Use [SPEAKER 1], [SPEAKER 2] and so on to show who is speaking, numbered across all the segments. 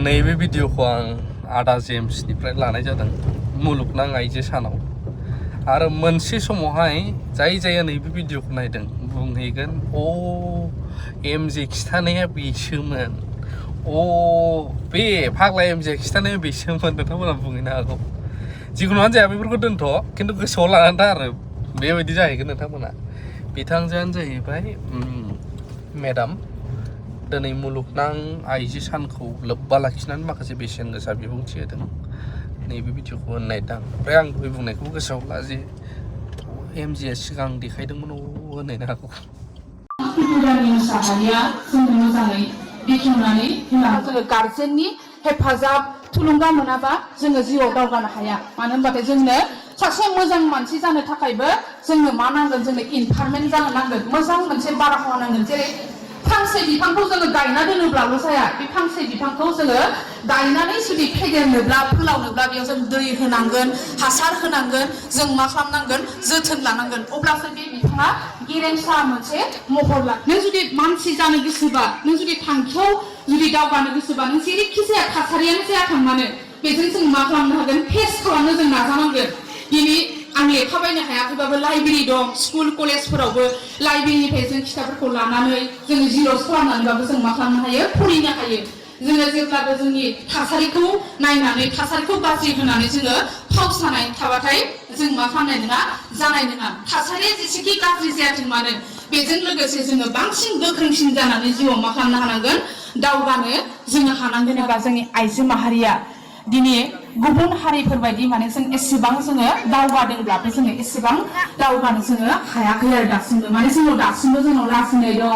[SPEAKER 1] नैबे भिडिअखौ आं आदा जेम्सनिफ्राय लानाय जादों मुलुगनां आइजो सानाव आरो मोनसे समावहाय जाय जाया नैबे भिडिअखौ नायदों बुंहैगोन एमजे खिथानाया बेसोमोन बे फाग्ला एमजे खिथानाया बेसोमोन नोंथांमोना बुंहैनो हागौ जिखुनुआनो जाया बेफोरखौ दोनथ' खिन्थु गोसोआव लानानै था आरो बेबायदि जाहैगोन नोंथांमोना बिथांजोआनो जाहैबाय मेडाम दिनै मुलुगनां आइजो सानखौ लोब्बा लाखिनानै माखासे बेसेन गोसा बिबुंथि होदों नैबे भिडिअखौ नायदां ओमफ्राय आं दहाय बुंनायखौ गोसोआव ला जे एमजिआ सिगां देखायदोंमोन होनहैनो हागौ
[SPEAKER 2] जोङो गार्जेननि हेफाजाब थुलुंगा मोनाबा जोङो जिउआव दावगानो हाया मानो होनबाथाय जोंनो सासे मोजां मानसि जानो थाखायबो जोंनो मा नांगोन जोंनो इनभाइरनमेन्ट जानो नांगोन मोजां मोनसे बारहावा नांगोन जेरै फांसे बिफांखौ जोङो गायना दोनोब्लाल' जाया बे फांसे बिफांखौ जोङो गायनानै जुदि फेदेरनोब्ला फोलावनोब्ला बेयाव जों दै होनांगोन हासार होनांगोन जों मा खालामनांगोन जोथोन लानांगोन अब्लासो बे बिफाङा गेरेमसा मोनसे महर लागोन नों जुदि मानसि जानो गोसोबा नों जुदि थांखियाव जुदि दावगानो गोसोबा नों जेरैखि जाया थासारियानो जायाथों मानो बेजों जों मा खालामनो हागोन फेस खालामनो जों नाजानांगोन दिनै आं लेखा बायनो हायाखैबाबो लाइब्रेरि दं स्कुल कलेजफोरावबो लाइब्रेरिनिफ्राय जों खिथाबफोरखौ लानानै जोङो जिर'स खालामनानैबाबो जों मा खालामनो हायो फरायनो हायो जोङो जेब्लाबो जोंनि थासारिखौ नायनानै थासारिखौ गाज्रि होनानै जोङो फावसानाय थाबाथाय जों मा खालामनाय नङा जानाय नङा थासारिया जेसेखि गाज्रि जायाथों मानो बेजों लोगोसे जोङो बांसिन गोख्रोंसिन जानानै जिउआव मा खालामनो हानांगोन दावगानो जोङो हानांगोन एबा जोंनि आइजो माहारिया दिनै गुबुन हारिफोर बायदि माने जों एसेबां जोङो दावगादोंब्लाबो जोङो एसेबां दावगानो जोङो हायाखै आरो दासिमबो माने दासिमबो जोंनाव लाजिनाय दं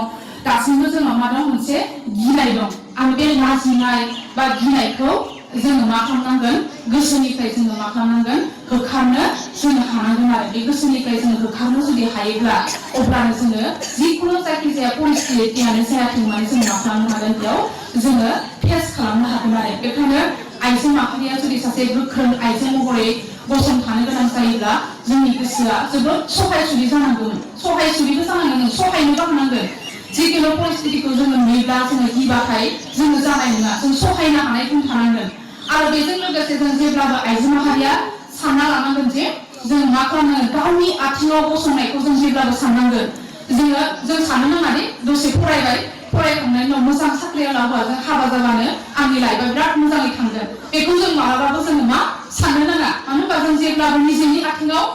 [SPEAKER 2] दासिमबो जोंनाव मा दं मोनसे गिनाय दं आरो बे लाजिनाय बा गिनायखौ जोङो मा खालामनांगोन गोसोनिफ्राय जोङो मा खालामनांगोन होखारनो जोङो हानांगोन आरो बे गोसोनिफ्राय जोङो होखारनो जुदि हायोब्ला अब्लानो जोङो जिखुनु जायखिजाया परिस्थितियानो जायाथों माने जों मा खालामनो हागोन बेयाव जोङो फेस खालामनो हागोन आरो बेखायनो आइजो माहारिया जुदि सासे गोख्रों आइजो महरै गसंथानो गोनां जायोब्ला जोंनि गोसोआ जोबोद सहायसुलि जानांगोन सहायसुलिबो जानांगोन सहायनोबो हानांगोन जिखुनु परिस्थितिखौ जोङो नुयोब्ला जोङो गिबाथाय जोङो जानाय नङा जों सहायनो हानाय गुन थानांगोन आरो बेजों लोगोसे जों जेब्लाबो आइजो माहारिया सानना लानांगोन जे जों मा खालामनांगोन गावनि आथिङाव गसंनायखौ जों जेब्लाबो साननांगोन जों साननो नाङा दे दसे फरायखांनायनि उनाव मोजां साख्रियावला हौवाजों हाबा जाबानो आंनि लाइफआ बिराद मोजाङै थांगोन बेखौ जों मालाबाबो जोङो मा साननो नाङा मानो होनबा जों जेब्लाबो निजेनि आथिङाव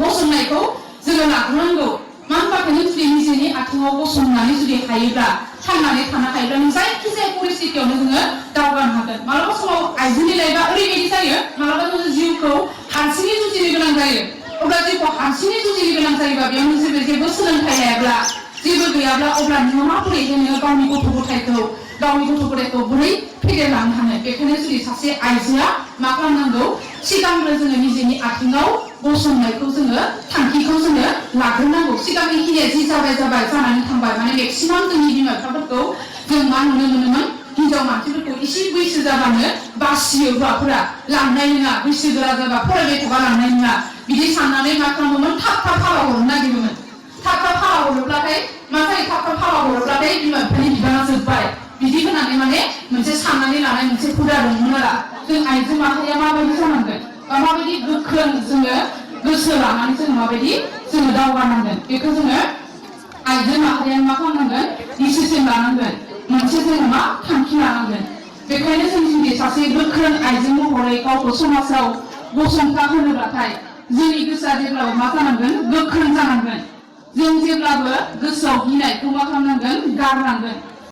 [SPEAKER 2] गसंनायखौ जोङो लाग्रोनांगौ मानो होनबाथाय नों जुदि निजेनि आथिङाव गसंनानै जुदि हायोब्ला थांनानै थानो हायोब्ला नों जायखिजाया परिस्थितियावनो जोङो दावगानो हागोन मालाबा समाव आइजोनि लाइफआ ओरैबायदि जायो मालाबा जोङो जिउखौ हारसिङै जुजिनो गोनां जायो अब्ला जिउखौ हारसिङै जुजिनो गोनां जायोबा बेयाव जेबो सोलोंथाइ लायाब्ला जेबो गैयाब्ला अब्ला नोङो माबोरैहाय नोङो गावनि गथ' गथायखौ बोरै फेदेरलांनो हानो बेखायनो जुदि सासे आइजोआ मा खालामनांगौ सिगांग्रो जोङो निजेनि आथिङाव गसंनायखौ जोङो थांखिखौ जोङो लाग्रोनांगौ सिगांनि खिनिया जि जाबाय जानानै थांबाय माने मेक्सिमाम जोंनि बिमा बिफाफोरखौ जों मा नुनो मोनोमोन हिनजाव मानसिफोरखौ एसे बैसो जाबानो बासियो हौवाफोरा लांनाय नङा बैसो गोरा जाबा फरायबाय थाबा लांनाय नङा बिदि साननानै मा खालामोमोन थाब हाबा हरनो नागिरोमोन थाब हाबा हरोब्लाथाय मा जायो थाब हाबा हरोब्लाथाय बिमा बिफानि बिबाना जोब्बाय बिदि होनानै माने मोनसे साननानै लानाय मोनसे हुदा दंमोन आरो जों आइजो माहारिया माबायदि जानांगोन बा माबायदि गोख्रों जोङो गोसो लानानै जोङो माबायदि जोङो दावगानांगोन बेखौ जोङो आइजो माहारिया मा खालामनांगोन डिसिसन लानांगोन मोनसे जोङो मा थांखि लानांगोन बेखायनो जों जुदि सासे गोख्रों आइजो महरै गावखौ समाजाव गसंथा होनोब्लाथाय जोंनि गोसोआ जेब्लाबो मा जानांगोन गोख्रों जानांगोन जों जेब्लाबो गोसोआव गिनायखौ मा खालामनांगोन गारनांगोन